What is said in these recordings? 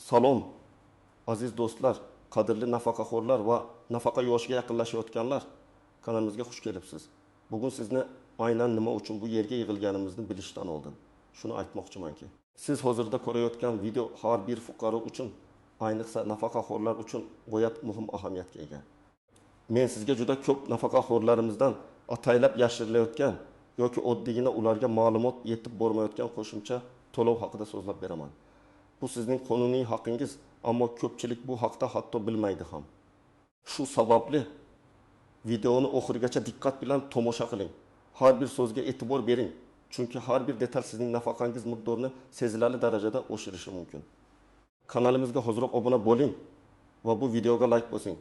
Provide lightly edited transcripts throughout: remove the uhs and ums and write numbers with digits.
Salom, aziz do'stlar, qadrli nafaqaxo'rlar va nafaqa yoshiga yaqinlashayotganlar, kanalimizga xush kelibsiz. Bugun sizni aynan nima uchun bu yerga yig'ilganimizni bilishdan oldin shuni aytmoqchimanki, siz hozirda ko'rayotgan video har bir fuqaro uchun, ayniqsa nafaqaxo'rlar uchun g'oyat muhim ahamiyatga ega. Men sizga juda ko'p nafaqaxo'rlarimizdan ataylab yashirilayotgan yoki oddiygina ularga ma'lumot yetib bormayotgan qo'shimcha to'lov haqida so'zlab beraman. Bu sizning qonuniy haqqingiz, ammo ko'pchilik bu haqda hatto bilmaydi ham. Shu sababli videoni oxirigacha diqqat bilan tomosha qiling. Har bir so'zga e'tibor bering, chunki har bir detal sizning nafaqangiz miqdorini sezilarli darajada oshirishi mumkin. Kanalimizga hoziroq obuna bo'ling va bu videoga like bosing.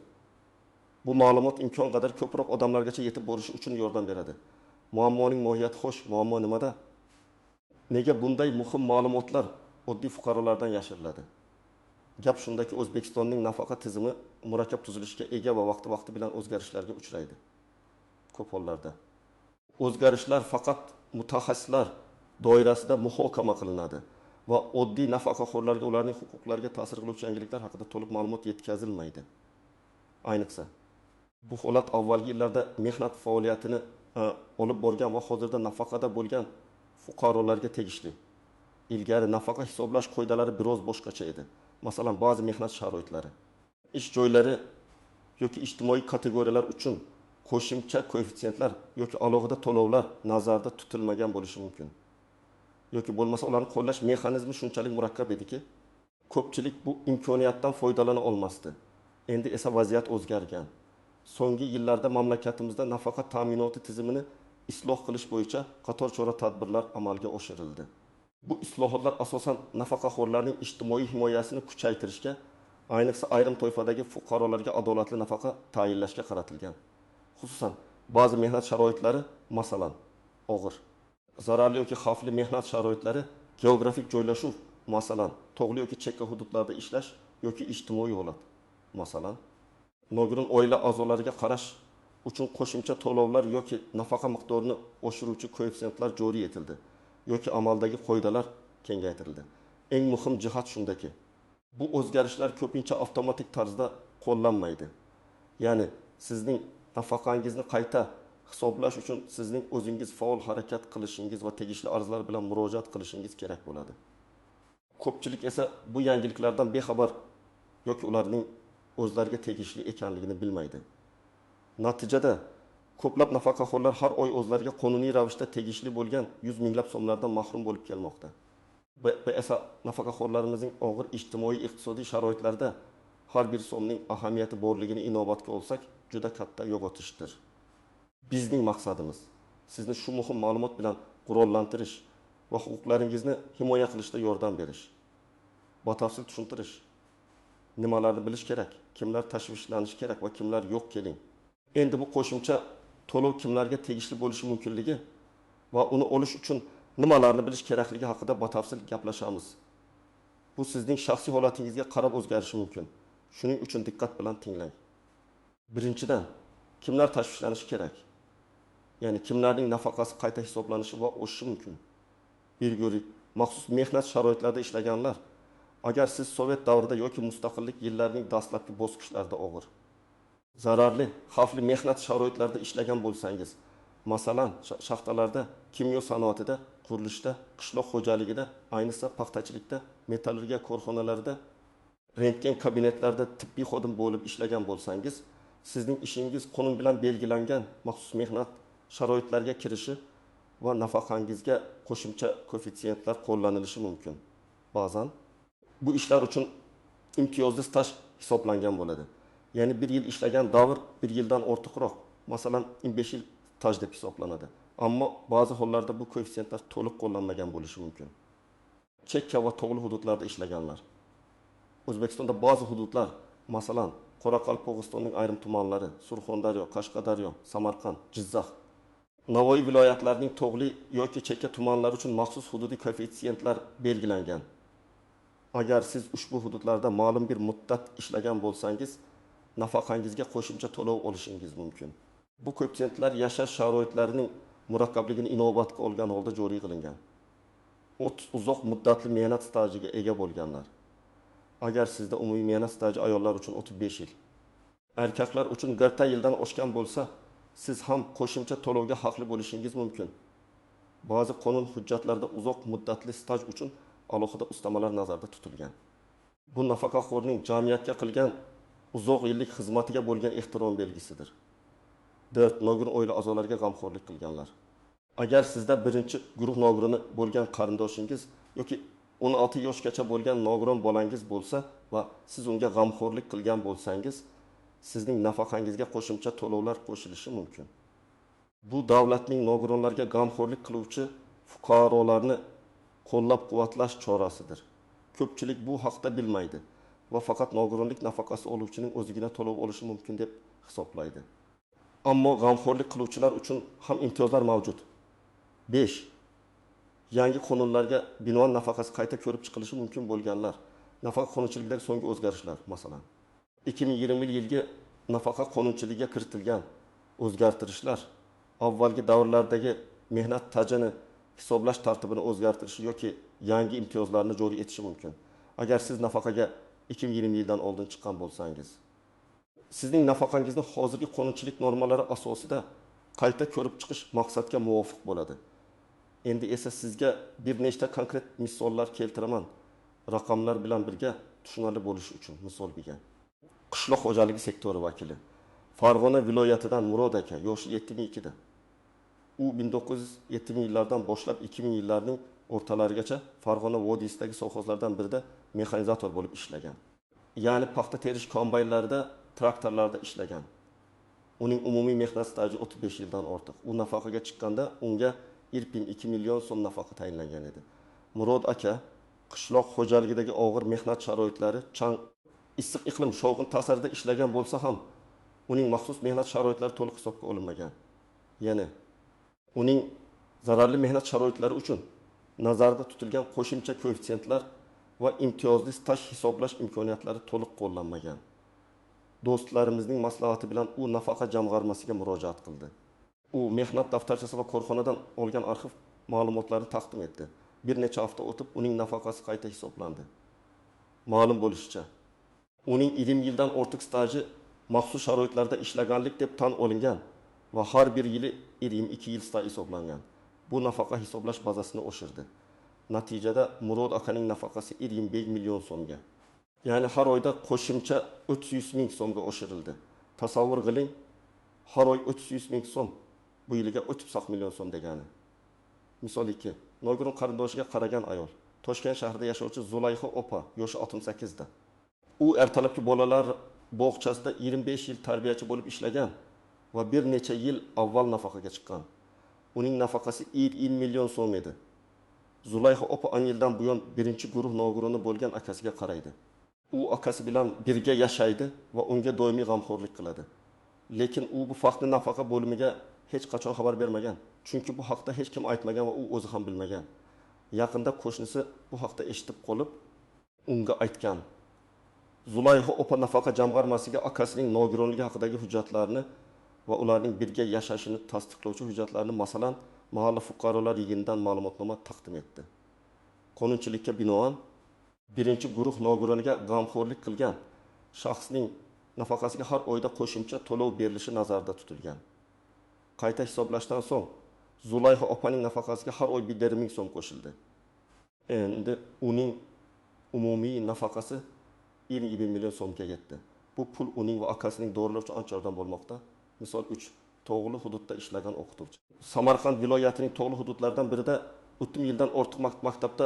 Bu ma'lumot imkon qadar ko'proq odamlargacha yetib borishi uchun yordam beradi. Muammoning mohiyati xo'sh, muammo nimada? Nega bunday muhim ma'lumotlar oddiy fuqarolardan yashiriladi? Gap shundaki, O'zbekistonning nafaqa tizimi murakkab tuzilishga ega va vaqti-vaqti bilan o'zgarishlarga uchraydi. Ko'p hollarda o'zgarishlar faqat mutaxassislar doirasida muhokama qilinadi va oddiy nafaqaxo'rlarga ularning huquqlariga ta'sir qiluvchi yangiliklar haqida to'liq ma'lumot yetkazilmaydi. Ayniqsa, bu holat avvalgi yillarda mehnat faoliyatini olib borgan va hozirda nafaqada bo'lgan fuqarolarga tegishli. Ilgari nafaqa hisoblash qoidalari biroz boshqacha edi. Masalan, ba'zi mehnat sharoitlari, ish joylari yoki ijtimoiy kategoriyalar uchun qo'shimcha koeffitsiyentlar yoki alohida to'lovlar nazarda tutilmagan bo'lishi mumkin. Yoki bo'lmasa ularni qo'llash mexanizmi shunchalik murakkab ediki, ko'pchilik bu imkoniyatdan foydalana olmasdi. Endi esa vaziyat o'zgargan. So'nggi yillarda mamlakatimizda nafaqa ta'minoti tizimini isloh qilish bo'yicha qator chora-tadbirlar amalga oshirildi. Bu islohotlar asosan nafaqaxo'rlarning ijtimoiy himoyasini kuchaytirishga, ayniqsa ayrim toifadagi fuqarolarga adolatli nafaqa tayinlashga qaratilgan. Xususan, ba'zi mehnat sharoitlari, masalan, og'ir, zararli yoki xavfli mehnat sharoitlari, geografik joylashuv, masalan, tog'li yoki chekka hududlarda ishlash yoki ijtimoiy holat, masalan, nogiron oila a'zolariga qarash uchun qo'shimcha to'lovlar yoki nafaqa miqdorini oshiruvchi koeffitsiyentlar joriy etildi yoki amaldagi qoidalar kengaytirildi. Eng muhim jihat shundaki, bu o'zgarishlar ko'pincha avtomatik tarzda qo'llanmaydi. Ya'ni sizning nafaqangizni qayta hisoblash uchun sizning o'zingiz faol harakat qilishingiz va tegishli arzlar bilan murojaat qilishingiz kerak bo'ladi. Ko'pchilik esa bu yangiliklardan bexabar yoki ularning o'zlariga tegishli ekanligini bilmaydi. Natijada ko'plab nafaqaxo'rlar har oy o'zlariga qonuniy ravishda tegishli bo'lgan yuz minglab so'mlardan mahrum bo'lib kelmoqda. Bu esa nafaqaxo'rlarimizning og'ir ijtimoiy iqtisodiy sharoitlarda har bir so'mning ahamiyati borligini inobatga olsak, juda katta yo'qotishdir. Bizning maqsadimiz sizni shu muhim ma'lumot bilan qurollantirish va huquqlaringizni himoya qilishda yordam berish. Batafsil tushuntirish. Nimalarni bilish kerak, kimlar tashvishlanishi kerak va kimlar yo'q keling. Endi bu qo'shimcha to'lov kimlarga tegishli bo'lishi mumkinligi va uni olish uchun nimalarni bilish kerakligi haqida batafsil gaplashamiz. Bu sizning shaxsiy holatingizga qarab o'zgarishi mumkin. Shuning uchun diqqat bilan tinglang. Birinchidan, kimlar tashvishlanishi kerak? Ya'ni kimlarning nafaqasi qayta hisoblanishi va oshishi mumkin? Ilgari maxsus mehnat sharoitlarida ishlaganlar, agar siz Sovet davrida yoki mustaqillik yillarining dastlabki bosqichlarida og'ir, zararli, xavfli mehnat sharoitlarida ishlagan bo'lsangiz, masalan, shaxtalarda, kimyo sanoatida, qurilishda, qishloq xo'jaligida, ayniqsa paxtachilikda, metallurgiya korxonalarida, rentgen kabinetlarida tibbiy xodim bo'lib ishlagan bo'lsangiz, sizning ishingiz qonun bilan belgilangan maxsus mehnat sharoitlariga kirishi va nafaqangizga qo'shimcha koeffitsiyentlar qo'llanilishi mumkin. Ba'zan bu ishlar uchun imtiyozli staj hisoblangan bo'ladi. Ya'ni bir yil ishlagan davr bir yildan ortiqroq, masalan, 5 yil staj deb hisoblanadi. Ammo ba'zi hollarda bu koeffitsiyentlar to'liq qo'llanmagan bo'lishi mumkin. Chekka va tog'li hududlarda ishlaganlar. O'zbekistonda ba'zi hududlar, masalan, Qoraqalpog'istonning ayrim tumanlari, Surxondaryo, Qashqadaryo, Samarqand, Jizzax, Navoiy viloyatlarining tog'li yoki chekka tumanlari uchun maxsus hududiy koeffitsiyentlar belgilangan. Agar siz ushbu hududlarda ma'lum bir muddat ishlagan bo'lsangiz, nafaqangizga qo'shimcha to'lov olishingiz mumkin. Bu koeffitsiyentlar yashash sharoitlarining murakkabligini inobatga olgan holda joriy qilingan. Uzoq muddatli mehnat stajiga ega bo'lganlar. Agar sizda umumiy mehnat staji ayollar uchun 35 yil, erkaklar uchun 40 yildan oshgan bo'lsa, siz ham qo'shimcha to'lovga haqli bo'lishingiz mumkin. Ba'zi qonun hujjatlarida uzoq muddatli staj uchun alohida ustamalar nazarda tutilgan. Bu nafaqaxo'rning jamiyatga qilgan uzoq yillik xizmatiga bo'lgan ehtirom belgisidir. 4. Nogiron oila a'zolariga g'amxo'rlik qilganlar. Agar sizda birinchi guruh nogironi bo'lgan qarindoshingiz yoki 16 yoshgacha bo'lgan nogiron bolangiz bo'lsa va siz unga g'amxo'rlik qilgan bo'lsangiz, sizning nafaqangizga qo'shimcha to'lovlar qo'shilishi mumkin. Bu davlatning nogironlarga g'amxo'rlik qiluvchi fuqarolarni qo'llab-quvvatlash chorasidir. Ko'pchilik bu haqda bilmaydi va faqat nogironlik nafaqasi oluvchining o'zigina to'lov olishi mumkin deb hisoblaydi. Ammo g'amxo'rlik qiluvchilar uchun ham imtiyozlar mavjud. 5. Yangi qonunlarga binoan nafaqasi qayta ko'rib chiqilishi mumkin bo'lganlar. Nafaqa qonunchiligidagi so'nggi o'zgarishlar, masalan, 2020-yilgi nafaqa qonunchiligiga kiritilgan o'zgartirishlar avvalgi davrlardagi mehnat stajini hisoblash tartibini o'zgartirishi yoki yangi imtiyozlarni joriy etishi mumkin. Agar siz nafaqaga 2020 yildan oldin chiqqan bo'lsangiz, sizning nafaqangizni hozirgi qonunchilik normalari asosida qayta ko'rib chiqish maqsadga muvofiq bo'ladi. Endi esa sizga bir nechta konkret misollar keltiraman, raqamlar bilan birga tushunarli bo'lishi uchun. Misol degan. Qishloq xo'jaligi sektori vakili Farg'ona viloyatidan Murod aka, yoshi 72da. U 1970-yillardan boshlab 2000-yillarning o'rtalarigacha Farg'ona vodiysidagi sovxozlardan birida mexanizator bo'lib ishlagan. Ya'ni paxta terish kombaynlarida, traktorlarda ishlagan. Uning umumiy mehnat staji 35 yildan ortiq. U nafaqaga chiqqanda unga 1,2 million so'm nafaqa tayinlangan edi. Murod aka qishloq xo'jaligidagi og'ir mehnat sharoitlari, chang, issiq iqlim, shovqin ta'sirida ishlagan bo'lsa ham, uning maxsus mehnat sharoitlari to'liq hisobga olinmagan. Ya'ni uning zararli mehnat sharoitlari uchun nazarda tutilgan qo'shimcha koeffitsiyentlar va imtiyozli staj hisoblash imkoniyatlari to'liq qo'llanmagan. Do'stlarimizning maslahati bilan u nafaqa jamg'armasiga murojaat qildi. U mehnat daftarchasi va korxonadan olgan arxiv ma'lumotlarini taqdim etdi. Bir necha hafta o'tib uning nafaqasi qayta hisoblandi. Ma'lum bo'lishicha, uning 20 yildan ortiq staji maxsus sharoitlarda ishlaganlik deb tan olingan va har bir yili 22 yil staj hisoblangan. Bu nafaqa hisoblash bazasini oshirdi. Natijada Murod akaning nafaqasi 25 million so'mga, ya'ni har oyda qo'shimcha 300 ming so'mga oshirildi. Tasavvur qiling, har oy 300 ming so'm, bu yiliga 30 million so'm degani. Misol 2. Nogiron qarindoshiga qaragan ayol. Toshkent shahrida yashovchi Zulayho opa, yoshi 68 da. U ertalabki bolalar bog'chasida 25 yil tarbiyachi bo'lib ishlagan va bir necha yil avval nafaqaga chiqqan. Uning nafaqasi 1 million so'm edi. Zulayho opa 10 yildan buyon birinchi guruh nogironi bo'lgan akasiga qaraydi. U akasi bilan birga yashaydi va unga doimiy g'amxo'rlik qiladi. Lekin u bu faktni nafaqa bo'limiga hech qachon xabar bermagan. Chunki bu haqda hech kim aytmagan va u o'zi ham bilmagan. Yaqinda qo'shnisi bu haqda eshitib qolib, unga aytgan. Zulayho opa nafaqa jamg'armasiga akasining nogironligi haqidagi hujjatlarni va ularning birga yashashini tasdiqlovchi hujjatlarni, masalan, mahalla fuqarolar yig'inidan ma'lumotnoma taqdim etdi. Qonunchilikka binoan birinchi guruh nogironiga g'amxo'rlik qilgan shaxsning nafaqasiga har oyda qo'shimcha to'lov berilishi nazarda tutilgan. Qayta hisoblashdan so'ng Zulayho opaning nafaqasiga har oy 1,5 ming so'm qo'shildi. Endi uning umumiy nafaqasi 21 million so'mga yetdi. Bu pul uning va akasining dorilar uchun ancha yordam bo'lmoqda. Misol 3. Tog'li hududda ishlagan o'qituvchi. Samarqand viloyatining tog'li hududlaridan birida 30 yildan ortiq maktabda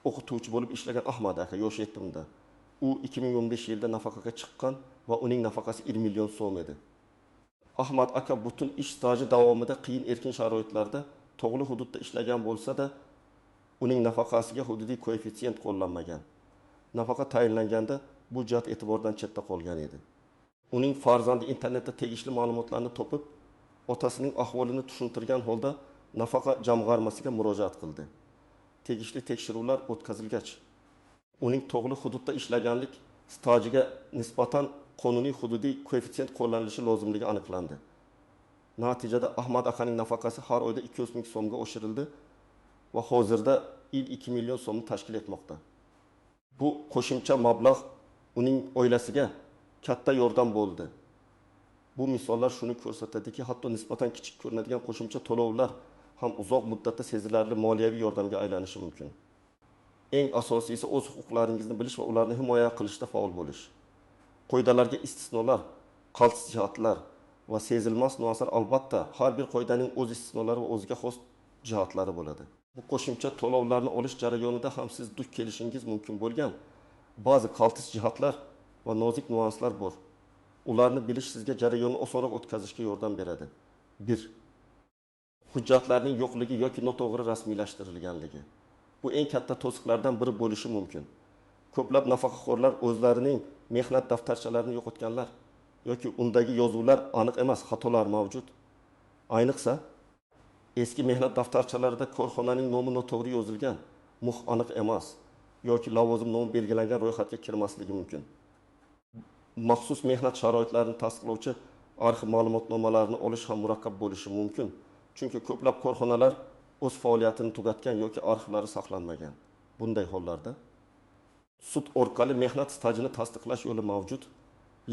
o'qituvchi bo'lib ishlagan Ahmad aka, yoshi 70da. U 2015 yilda nafaqaga chiqqan va uning nafaqasi 1 million so'm edi. Ahmad aka butun ish staji davomida qiyin erkin sharoitlarda tog'li hududda ishlagan bo'lsa-da, uning nafaqasiga hududiy koeffitsient qo'llanmagan. Nafaqa tayinlanganda bu jihat e'tibordan chetda qolgan edi. Uning farzandi internetda tegishli ma'lumotlarni topib, otasining ahvolini tushuntirgan holda nafaqa jamg'armasiga murojaat qildi. Tegishli tekshiruvlar o'tkazilgach, uning tog'li hududda ishlaganlik stajiga nisbatan qonuniy hududiy koeffitsient qo'llanilishi lozimligi aniqlandi. Natijada Ahmad akaning nafaqasi har oyda 200 ming so'mga oshirildi va hozirda 2 million so'mni tashkil etmoqda. Bu qo'shimcha mablag' uning oilasiga katta yordam bo'ldi. Bu misollar shuni ko'rsatadiki, hatto nisbatan kichik ko'rinadigan qo'shimcha to'lovlar ham uzoq muddatda sezilarli moliyaviy yordamga aylanishi mumkin. Eng asosiysi o'z huquqlaringizni bilish va ularni himoya qilishda faol bo'lish. Qoidalarga istisnolar, qaltis jihatlar va sezilmas nuanslar albatta har bir qoidaning o'z istisnolari va o'ziga xos jihatlari bo'ladi. Bu qo'shimcha to'lovlarni olish jarayonida ham siz duch kelishingiz mumkin bo'lgan ba'zi qaltis jihatlar va nozik nuanslar bor. Ularni bilish sizga jarayonni osonroq o'tkazishga yordam beradi. 1. Hujjatlarning yo'qligi yoki noto'g'ri rasmiylashtirilganligi. Bu eng katta to'siqlardan biri bo'lishi mumkin. Ko'plab nafaqaxo'rlar o'zlarining mehnat daftarchalarini yo'qotganlar yoki undagi yozuvlar aniq emas, xatolar mavjud. Ayniqsa, eski mehnat daftarchalarida korxonaning nomi noto'g'ri yozilgan, muh aniq emas yoki lavozim nomi belgilangan ro'yxatga kirmasligi mumkin. Maxsus mehnat sharoitlarini tasdiqlovchi arxiv ma'lumotnomalarini olish ham murakkab bo'lishi mumkin. Chunki ko'plab korxonalar o'z faoliyatini tugatgan yoki arxivlari saqlanmagan. Bunday hollarda sud orqali mehnat stajini tasdiqlash yo'li mavjud,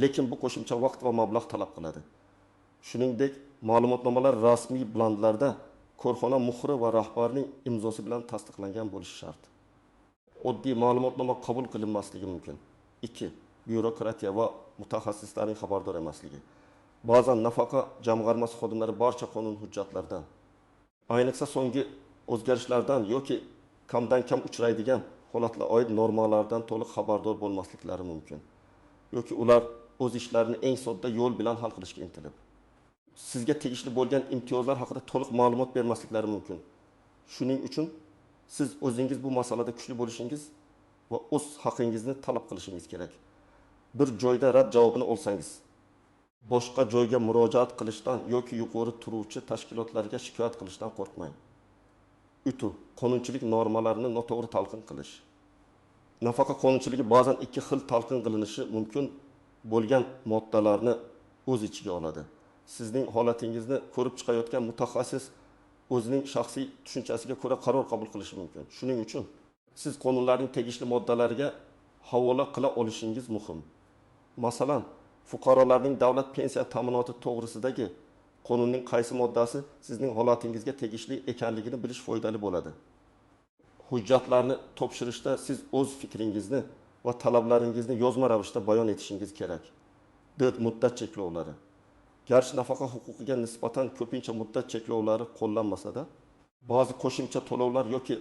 lekin bu qo'shimcha vaqt va mablag' talab qiladi. Shuningdek, ma'lumotnomalar rasmiy blandlarda korxona muhri va rahbarning imzosi bilan tasdiqlangan bo'lishi shart. Oddiy ma'lumotnoma qabul qilinmasligi mumkin. 2. Byurokratiya va mutaxassislarning xabardor emasligi. Ba'zan nafaqa jamg'armasi xodimlari barcha qonun hujjatlardan, ayniqsa so'nggi o'zgarishlardan yoki kamdan kam uchraydigan holatlar oid normalardan to'liq xabardor bo'lmasliklari mumkin. Yoki ular o'z ishlarini eng sodda yo'l bilan hal qilishga intilib, sizga tegishli bo'lgan imtiyozlar haqida to'liq ma'lumot bermasliklari mumkin. Shuning uchun siz o'zingiz bu masalada kuchli bo'lishingiz va o'z haqingizni talab qilishingiz kerak. Bir joyda rad javobini olsangiz, boshqa joyga murojaat qilishdan yoki yuqori turuvchi tashkilotlarga shikoyat qilishdan qo'rqmang. 3. Qonunchilik normalarini noto'g'ri talqin qilish. Nafaqa qonunchiligi ba'zan ikki xil talqin qilinishi mumkin bo'lgan moddalarni o'z ichiga oladi. Sizning holatingizni ko'rib chiqayotgan mutaxassis o'zining shaxsiy tushunchasiga ko'ra qaror qabul qilishi mumkin. Shuning uchun siz qonunlarning tegishli moddalariga havola qila olishingiz muhim. Masalan, fuqarolarning davlat pensiya ta'minoti to'g'risidagi qonunning qaysi moddasi sizning holatingizga tegishli ekanligini bilish foydali bo'ladi. Hujjatlarni topshirishda siz o'z fikringizni va talablaringizni yozma ravishda bayon etishingiz kerak. 4. Muddat cheklovlari. Garchi nafaqa huquqiga nisbatan ko'pincha muddat cheklovlari qo'llanmasa-da, ba'zi qo'shimcha to'lovlar yoki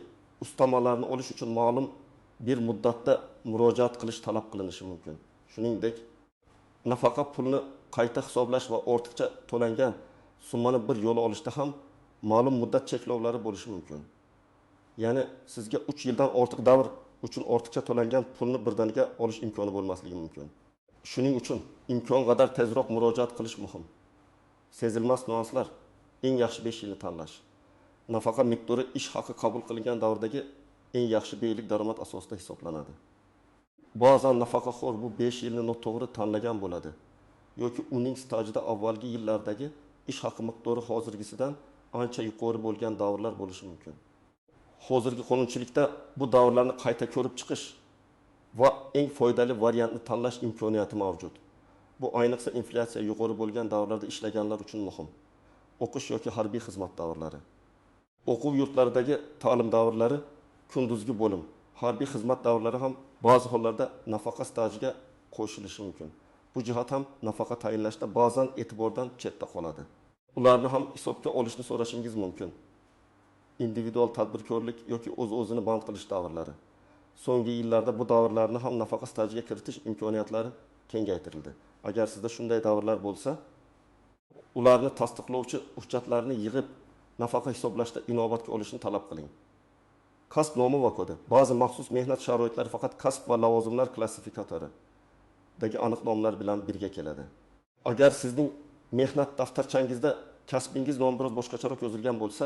ustamalarni olish uchun ma'lum bir muddatda murojaat qilish talab qilinishi mumkin. Shuningdek, nafaqa pulni qayta hisoblash va ortiqcha to'langan summani bir yo'la olishda ham ma'lum muddat cheklovlari bo'lishi mumkin. Ya'ni sizga 3 yildan ortiq davr uchun ortiqcha to'langan pulni birdaniga olish imkoni bo'lmasligi mumkin. Shuning uchun imkon qadar tezroq murojaat qilish muhim. Sezilmas nuanslar, eng yaxshi 5 yilni tanlash. Nafaqa miqdori ish haqi qabul qilingan davrdagi eng yaxshi 5 yillik daromad asosida hisoblanadi. Ba'zan nafaqaxo'r bu 5 yilni noto'g'ri tanlagan bo'ladi yoki uning stajida avvalgi yillardagi ish haqi miqdori hozirgisidan ancha yuqori bo'lgan davrlar bo'lishi mumkin. Hozirgi qonunchilikda bu davrlarni qayta ko'rib chiqish va eng foydali variantni tanlash imkoniyati mavjud. Bu ayniqsa inflyatsiya yuqori bo'lgan davrlarda ishlaganlar uchun muhim. O'qish yoki harbiy xizmat davrlari. O'quv yurtlaridagi ta'lim davrlari, kunduzgi bo'lim, harbiy xizmat davrlari ham ba'zi hollarda nafaqa stajiga qo'shilishi mumkin. Bu jihat ham nafaqa tayinlashda ba'zan e'tibordan chetda qoladi. Ularni ham hisobga olishni so'rashingiz mumkin. Individual tadbirkorlik yoki o'z-o'zini band qilish davrlari. So'nggi yillarda bu davrlarni ham nafaqa stajiga kiritish imkoniyatlari kengaytirildi. Agar sizda shunday davrlar bo'lsa, ularni tasdiqlovchi hujjatlarni yig'ib, nafaqa hisoblashda inobatga olishni talab qiling. Kasb nomi va kodi. Ba'zi maxsus mehnat sharoitlari faqat kasb va lavozimlar klassifikatorидagi aniq nomlar bilan birga keladi. Agar sizning mehnat daftarchangizda kasbingiz nomi biroz boshqacharoq yozilgan bo'lsa,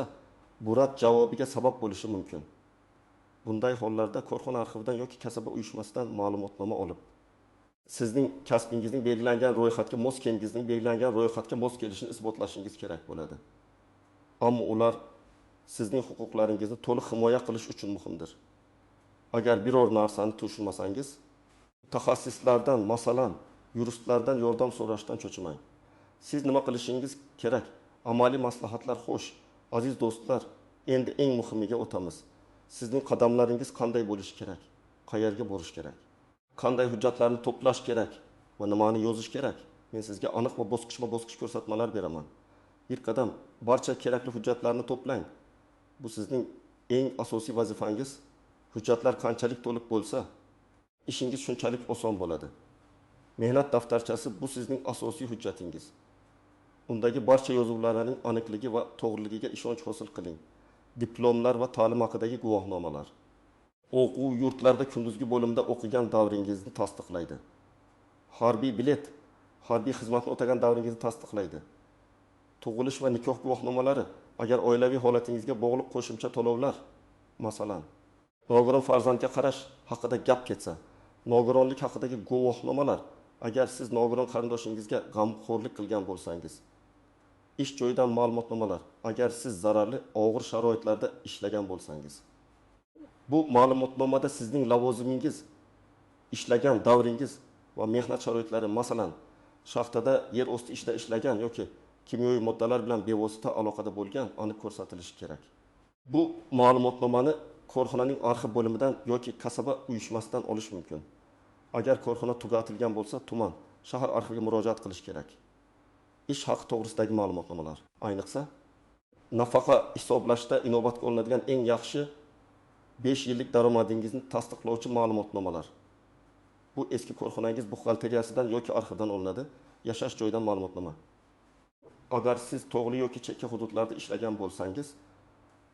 bu rad javobiga sabab bo'lishi mumkin. Bunday hollarda korxona arxividan yoki kasaba uyushmasidan ma'lumotnoma olib, sizning kasbingizning belgilangan ro'yxatga mos kelishini belgilangan ro'yxatga mos kelishini isbotlashingiz kerak bo'ladi. Ammo ular sizning huquqlaringizni to'liq himoya qilish uchun muhimdir. Agar biror narsani tushunmasangiz, mutaxassislardan, masalan, yuristlardan yordam so'rashdan cho'chimang. Siz nima qilishingiz kerak? Amaliy maslahatlar Xo'sh, aziz do'stlar, endi eng muhimiga o'tamiz. Sizning qadamlaringiz qanday bo'lishi kerak? Qayerga borish kerak? Qanday hujjatlarni to'plash kerak va nimani yozish kerak? Men sizga aniq va bosqichma-bosqich ko'rsatmalar beraman. Bir qadam, barcha kerakli hujjatlarni to'plang. Bu sizning eng asosiy vazifangiz. Hujjatlar qanchalik to'liq bo'lsa, ishingiz shunchalik oson bo'ladi. Mehnat daftarchasi bu sizning asosiy hujjatingiz. Undagi barcha yozuvlarning aniqligi va to'g'riligiga ishonch hosil qiling. Diplomlar va ta'lim haqidagi guvohnomalar. O'quv yurtlarida kunduzgi bo'limda o'qigan davringizni tasdiqlaydi. Harbiy bilet, harbiy xizmatni o'tagan davringizni tasdiqlaydi. Tug'ilish va nikoh guvohnomalari, agar oilaviy holatingizga bog'liq qo'shimcha to'lovlar, masalan, nogiron farzandga qarash haqida gap ketsa, nogironlik haqidagi guvohnomalar, agar siz nogiron qarindoshingizga g'amxo'rlik qilgan bo'lsangiz, ish joyidan ma'lumotnomalar, agar siz zararli og'ir sharoitlarda ishlagan bo'lsangiz. Bu ma'lumotnomada sizning lavozimingiz, ishlagan davringiz va mehnat sharoitlari, masalan, shaxtada yer osti ishda ishlagan yoki kimyoviy moddalar bilan bevosita aloqada bo'lgan aniq ko'rsatilishi kerak. Bu ma'lumotnomani korxonaning arxiv bo'limidan yoki kasaba uyushmasidan olish mumkin. Agar korxona tugatilgan bo'lsa, tuman, shahar arxiviga murojaat qilish kerak. Ish haqi to'g'risidagi ma'lumotnomalar, ayniqsa nafaqa hisoblashda inobatga olinadigan eng yaxshi 5 yillik daromadingizni tasdiqlovchi ma'lumotnomalar. Bu eski korxonangiz buxgalteriyasidan yoki arxivdan olinadi, yashash joyidan ma'lumotnoma. Agar siz tog'li yoki chekka hududlarda ishlagan bo'lsangiz,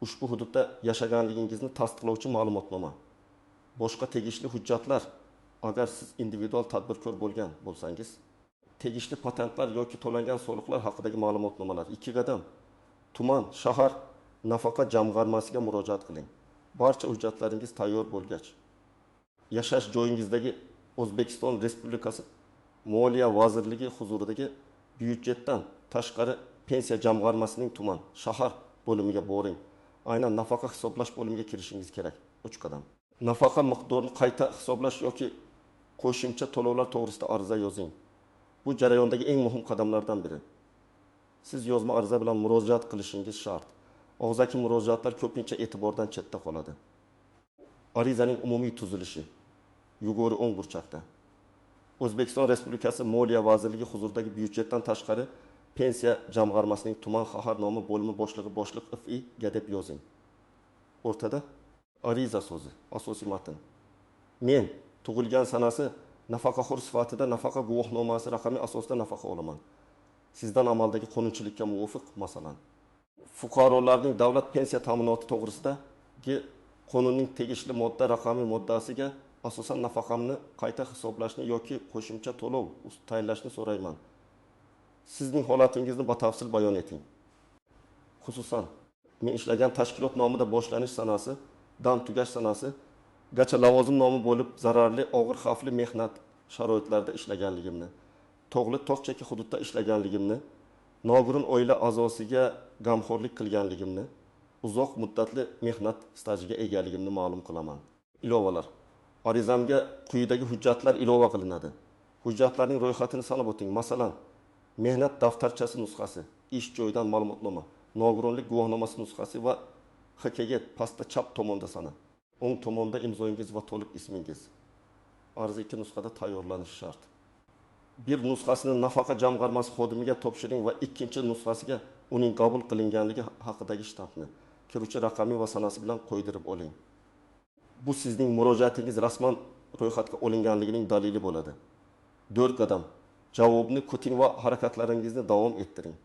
ushbu hududda yashaganligingizni tasdiqlovchi ma'lumotnoma. Boshqa tegishli hujjatlar, agar siz individual tadbirkor bo'lgan bo'lsangiz, tegishli patentlar yoki to'langan soliqlar haqidagi ma'lumotnomalar. 2 qadam, tuman, shahar nafaqa jamg'armasiga murojaat qiling. Barcha hujjatlaringiz tayyor bo'lgach, yashash joyingizdagi O'zbekiston Respublikasi Moliya vazirligi huzuridagi byudjetdan tashqari pensiya jamg'armasining tuman, shahar bo'limiga boring. Aynan nafaqa hisoblash bo'limiga kirishingiz kerak. 3 qadam. Nafaqa miqdorini qayta hisoblash yoki qo'shimcha to'lovlar to'g'risida ariza yozing. Bu jarayondagi eng muhim qadamlardan biri. Siz yozma ariza bilan murojaat qilishingiz shart. Og'zaki murojaatlar ko'pincha e'tibordan chetda qoladi. Arizaning umumiy tuzilishi yuqori o'ng burchakda. O'zbekiston Respublikasi Moliya vazirligi huzuridagi byudjetdan tashqari pensiya jamg'armasining tuman shahar nomi bo'limi boshlig'i boshliq FI ga deb yozing. O'rtada ariza so'zi, asosiy matn. Men tug'ilgan sanasi nafaqaxo'r sifatida nafaqa guvohnomasi raqami asosida nafaqa olaman. Sizdan amaldagi qonunchilikka muvofiq, masalan, fuqarolarning davlat pensiya ta'minoti to'g'risidagi qonunning tegishli modda raqami moddasiga asosan nafaqamni qayta hisoblashni yoki qo'shimcha to'lov tayinlashni so'rayman. Sizning holatingizni batafsil bayon eting. Xususan, men ishlagan tashkilot nomida boshlanish sanasi, dan tugash sanasi gacha lavozim nomi bo'lib zararli, og'ir, xavfli mehnat sharoitlarida ishlaganligimni, tog'li tog' chekka hududda ishlaganligimni, nogiron oila a'zosiga g'amxo'rlik qilganligimni, uzoq muddatli mehnat stajiga egaligimni ma'lum qilaman. Ilovalar. Arizamga quyidagi hujjatlar ilova qilinadi. Hujjatlarning ro'yxatini sanab o'ting. Masalan, mehnat daftarchasi nusxasi, ish joyidan ma'lumotnoma, nogironlik guvohnomasi nusxasi va HKG pastda chap tomonda sana. O'ng tomonda imzoyingiz va to'liq ismingiz. Ariza 2 nusxada tayyorlanishi shart. Bir nusxasini nafaqa jamg'armasi xodimiga topshiring va ikkinchi nusxasiga uning qabul qilinganligi haqidagi shtampni kiruvchi raqami va sanasi bilan qo'ydirib oling. Bu sizning murojaatingiz rasman ro'yxatga olinganligining dalili bo'ladi. 4 qadam. Javobni kuting va harakatlaringizni davom ettiring.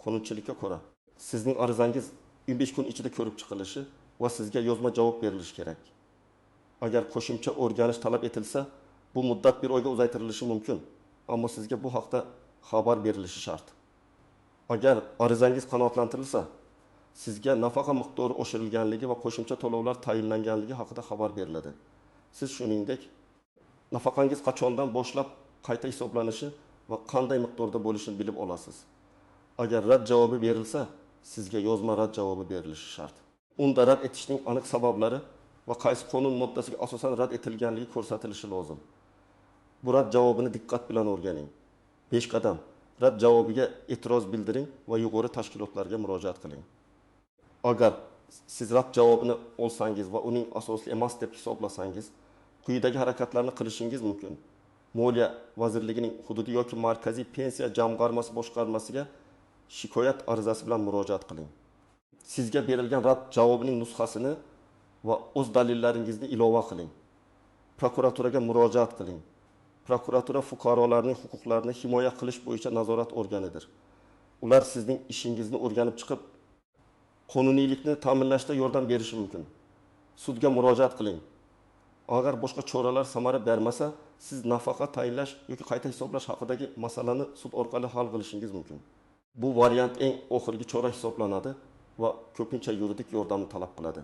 Qonunchilikka ko'ra, sizning arizangiz 15 kun ichida ko'rib chiqilishi va sizga yozma javob berilishi kerak. Agar qo'shimcha o'rganish talab etilsa, bu muddat bir oyga uzaytirilishi mumkin, ammo sizga bu haqda xabar berilishi shart. Agar arizangiz qanoatlantirilsa, sizga nafaqa miqdori oshirilganligi va qo'shimcha to'lovlar tayinlanganligi haqida xabar beriladi. Siz shuningdek, nafaqangiz qachondan boshlab qayta hisoblanishi va qanday miqdorda bo'lishini bilib olasiz. Agar rad javobi berilsa, sizga yozma rad javobi berilishi shart. Unda rad etishning aniq sabablari va qaysi qonun moddasiga asosan rad etilganligi ko'rsatilishi lozim. Bu rad javobini diqqat bilan o'rganing. 5 qadam. Rad javobiga e'tiroz bildiring va yuqori tashkilotlarga murojaat qiling. Agar siz rad javobini olsangiz va uning asosli emas deb hisoblasangiz, quyidagi harakatlarni qilishingiz mumkin. Moliya vazirligining hududiy yoki markaziy pensiya jamg'armasi boshqarmasiga shikoyat arizasi bilan murojaat qiling. Sizga berilgan rad javobining nusxasini va o'z dalillaringizni ilova qiling. Prokuraturaga murojaat qiling. Prokuratura fuqarolarning huquqlarini himoya qilish bo'yicha nazorat organidir. Ular sizning ishingizni o'rganib chiqib, qonuniylikni ta'minlashda yordam berishi mumkin. Sudga murojaat qiling. Agar boshqa choralar samara bermasa, siz nafaqa tayinlash yoki qayta hisoblash haqidagi masalani sud orqali hal qilishingiz mumkin. Bu variant eng oxirgi chora hisoblanadi va ko'pincha yuridik yordamni talab qiladi.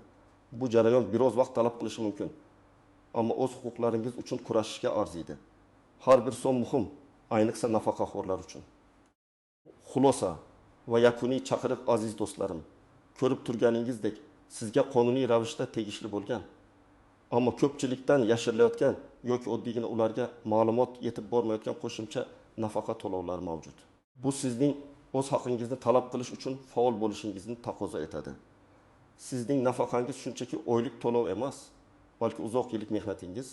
Bu jarayon biroz vaqt talab qilishi mumkin, ammo o'z huquqlaringiz uchun kurashishga arziydi. Har bir so'm muhim, ayniqsa nafaqaxo'rlar uchun. Xulosa va yakuniy chaqiriq aziz do'stlarim, ko'rib turganingizdek sizga qonuniy ravishda tegishli bo'lgan, ammo ko'pchilikdan yashirilayotgan yoki oddiygina ularga ma'lumot yetib bormayotgan qo'shimcha nafaqa to'lovlari mavjud. Bu sizning o'z haqingizni talab qilish uchun faol bo'lishingizni taqozo etadi. Sizning nafaqangiz shunchaki oylik to'lov emas, balki uzoq yillik mehnatingiz,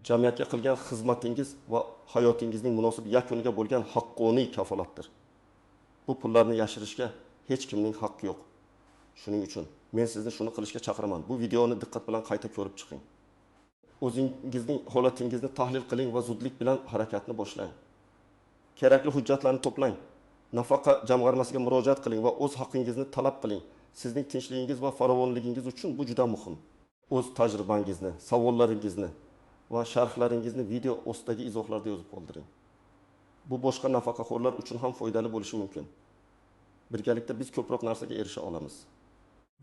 jamiyatga qilgan xizmatingiz va hayotingizning munosib yakuniga bo'lgan haqqoniy kafolatdir. Bu pullarni yashirishga hech kimning haqqi yo'q. Shuning uchun men sizni shuni qilishga chaqiraman. Bu videoni diqqat bilan qayta ko'rib chiqing. O'zingizning holatingizni tahlil qiling va zudlik bilan harakatni boshlang. Kerakli hujjatlarni to'plang. Nafaqa jamg'armasiga murojaat qiling va o'z haqingizni talab qiling. Sizning tinchligingiz va farovonligingiz uchun bu juda muhim. O'z tajribangizni, savollaringizni va sharhlaringizni video ostidagi izohlarda yozib qoldiring. Bu boshqa nafaqaxo'rlar uchun ham foydali bo'lishi mumkin. Birgalikda biz ko'proq narsaga erisha olamiz.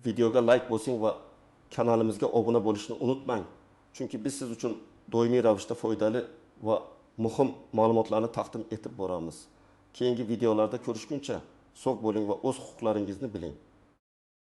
Videoga like bosing va kanalimizga obuna bo'lishni unutmang. Chunki biz siz uchun doimiy ravishda foydali va muhim ma'lumotlarni taqdim etib boramiz. Keyingi videolarda ko'rishguncha sog' bo'ling va o'z huquqlaringizni biling.